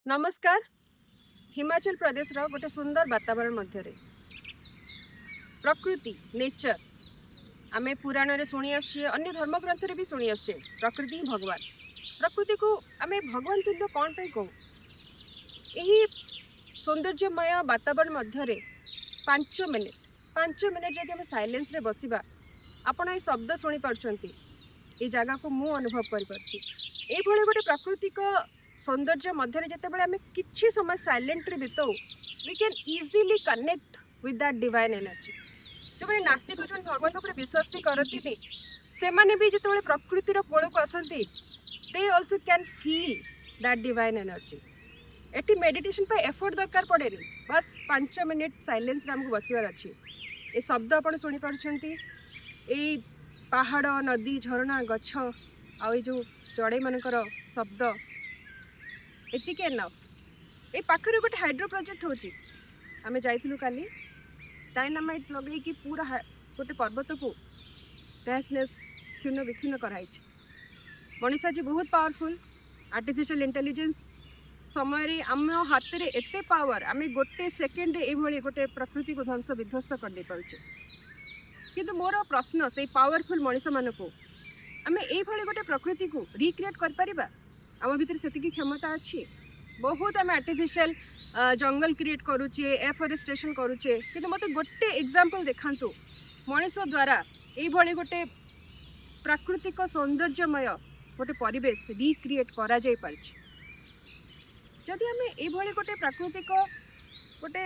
ନମସ୍କାର। ହିମାଚଳ ପ୍ରଦେଶର ଗୋଟେ ସୁନ୍ଦର ବାତାବରଣ ମଧ୍ୟରେ ପ୍ରକୃତି, ନେଚର। ଆମେ ପୁରାଣରେ ଶୁଣି ଆସୁଛେ, ଅନ୍ୟ ଧର୍ମଗ୍ରନ୍ଥରେ ବି ଶୁଣି ଆସୁଛେ, ପ୍ରକୃତି ହିଁ ଭଗବାନ। ପ୍ରକୃତିକୁ ଆମେ ଭଗବାନ ତୁଲ୍ୟ କ'ଣ ପାଇଁ କହୁ? ଏହି ସୌନ୍ଦର୍ଯ୍ୟମୟ ବାତାବରଣ ମଧ୍ୟରେ 5 ମିନିଟ୍, 5 ମିନିଟ୍ ଯଦି ଆମେ ସାଇଲେନ୍ସରେ ବସିବା, ଆପଣ ଏ ଶବ୍ଦ ଶୁଣିପାରୁଛନ୍ତି, ଏଇ ଜାଗାକୁ ମୁଁ ଅନୁଭବ କରିପାରୁଛି। ଏଇଭଳି ଗୋଟେ ପ୍ରାକୃତିକ ସୌନ୍ଦର୍ଯ୍ୟ ମଧ୍ୟରେ ଯେତେବେଳେ ଆମେ କିଛି ସମୟ ସାଇଲେଣ୍ଟରେ ବିତାଉ, we can easily connect with that divine energy. ଯେଉଁମାନେ ନାସ୍ତିକ, ଯେଉଁମାନେ ଭଗବାନଙ୍କ ଉପରେ ବିଶ୍ୱାସ ବି କରନ୍ତିନି, ସେମାନେ ବି ଯେତେବେଳେ ପ୍ରକୃତିର କୋଳକୁ ଆସନ୍ତି, they also can feel that divine energy. ଏଠି ମେଡିଟେସନ୍ ପାଇଁ ଏଫର୍ଟ ଦରକାର ପଡ଼େନି। ବାସ୍ 5 ମିନିଟ୍ ସାଇଲେନ୍ସରେ ଆମକୁ ବସିବାର ଅଛି। ଏ ଶବ୍ଦ ଆପଣ ଶୁଣିପାରୁଛନ୍ତି, ଏଇ ପାହାଡ଼, ନଦୀ, ଝରଣା, ଗଛ ଆଉ ଏଇ ଯେଉଁ ଚଢ଼େଇମାନଙ୍କର ଶବ୍ଦ, ଏତିକି ଏନଫ୍। ଏଇ ପାଖରେ ଗୋଟେ ହାଇଡ୍ରୋ ପ୍ରୋଜେକ୍ଟ ହେଉଛି। ଆମେ ଯାଇଥିଲୁ କାଲି। ଡାଇନାମାଇଟ୍ ଲଗେଇକି ପୁରା ଗୋଟେ ପର୍ବତକୁ ତହସ ନହସ, କ୍ଷୁଣ୍ଣ ବିକ୍ଷୁଣ୍ଣ କରାହେଇଛି। ମଣିଷ ଆଜି ବହୁତ ପାୱାରଫୁଲ୍। ଆର୍ଟିଫିସିଆଲ ଇଣ୍ଟେଲିଜେନ୍ସ ସମୟରେ ଆମ ହାତରେ ଏତେ ପାୱାର, ଆମେ ଗୋଟେ ସେକେଣ୍ଡରେ ଏଇଭଳି ଗୋଟେ ପ୍ରକୃତିକୁ ଧ୍ୱଂସ ବିଧ୍ୱସ୍ତ କରିଦେଇପାରୁଛେ। କିନ୍ତୁ ମୋର ପ୍ରଶ୍ନ ସେଇ ପାୱାରଫୁଲ୍ ମଣିଷମାନଙ୍କୁ, ଆମେ ଏଇଭଳି ଗୋଟେ ପ୍ରକୃତିକୁ ରିକ୍ରିଏଟ୍ କରିପାରିବା? ଆମ ଭିତରେ ସେତିକି କ୍ଷମତା ଅଛି? ବହୁତ ଆମେ ଆର୍ଟିଫିସିଆଲ ଜଙ୍ଗଲ କ୍ରିଏଟ୍ କରୁଛେ, ଏଫରେଷ୍ଟେସନ୍ କରୁଛେ, କିନ୍ତୁ ମୋତେ ଗୋଟେ ଏକ୍ଜାମ୍ପଲ୍ ଦେଖାନ୍ତୁ, ମଣିଷ ଦ୍ୱାରା ଏଇଭଳି ଗୋଟେ ପ୍ରାକୃତିକ ସୌନ୍ଦର୍ଯ୍ୟମୟ ଗୋଟେ ପରିବେଶ ରିକ୍ରିଏଟ୍ କରାଯାଇପାରିଛି। ଯଦି ଆମେ ଏଇଭଳି ଗୋଟେ ପ୍ରାକୃତିକ ଗୋଟେ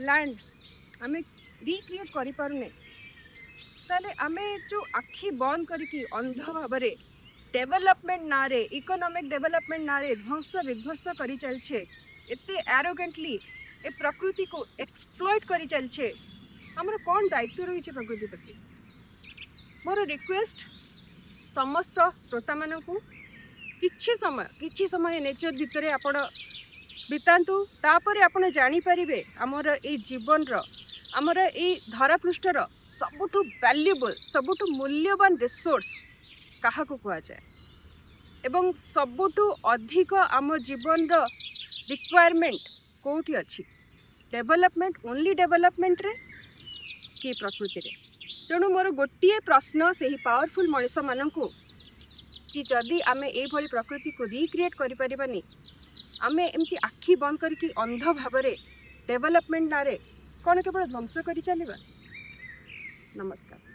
ଲ୍ୟାଣ୍ଡ ଆମେ ରିକ୍ରିଏଟ୍ କରିପାରୁନେ, ତାହେଲେ ଆମେ ଯେଉଁ ଆଖି ବନ୍ଦ କରିକି ଅନ୍ଧ ଭାବରେ ଡେଭଲପମେଣ୍ଟ ନାଁରେ, ଇକୋନୋମିକ୍ ଡେଭଲପମେଣ୍ଟ ନାଁରେ ଧ୍ୱଂସ ବିଧ୍ୱସ୍ତ କରି ଚାଲିଛେ, ଏତେ ଆରୋଗେଣ୍ଟଲି ଏ ପ୍ରକୃତିକୁ ଏକ୍ସପ୍ଲଏଟ୍ କରି ଚାଲିଛେ, ଆମର କ'ଣ ଦାୟିତ୍ୱ ରହିଛି ପ୍ରକୃତି ପ୍ରତି? ମୋର ରିକ୍ୱେଷ୍ଟ ସମସ୍ତ ଶ୍ରୋତାମାନଙ୍କୁ, କିଛି ସମୟ, କିଛି ସମୟ ନେଚର ଭିତରେ ଆପଣ ବିତାନ୍ତୁ। ତାପରେ ଆପଣ ଜାଣିପାରିବେ ଆମର ଏଇ ଜୀବନର, ଆମର ଏଇ ଧରାପୃଷ୍ଠର ସବୁଠୁ ଭ୍ୟାଲ୍ୟୁବଲ୍, ସବୁଠୁ ମୂଲ୍ୟବାନ ରିସୋର୍ସ କାହାକୁ କୁହାଯାଏ ଏବଂ ସବୁଠୁ ଅଧିକ ଆମ ଜୀବନର ରିକ୍ୱାରମେଣ୍ଟ କେଉଁଠି ଅଛି, ଡେଭଲପମେଣ୍ଟ, ଓନ୍ଲି ଡେଭଲପମେଣ୍ଟରେ କି ପ୍ରକୃତିରେ? ତେଣୁ ମୋର ଗୋଟିଏ ପ୍ରଶ୍ନ ସେହି ପାୱାରଫୁଲ୍ ମଣିଷମାନଙ୍କୁ କି ଯଦି ଆମେ ଏଇଭଳି ପ୍ରକୃତିକୁ ରିକ୍ରିଏଟ୍ କରିପାରିବାନି, ଆମେ ଏମିତି ଆଖି ବନ୍ଦ କରିକି ଅନ୍ଧ ଭାବରେ ଡେଭଲପମେଣ୍ଟ ନାଁରେ କ'ଣ କେବଳ ଧ୍ୱଂସ କରି ଚାଲିବା? ନମସ୍କାର।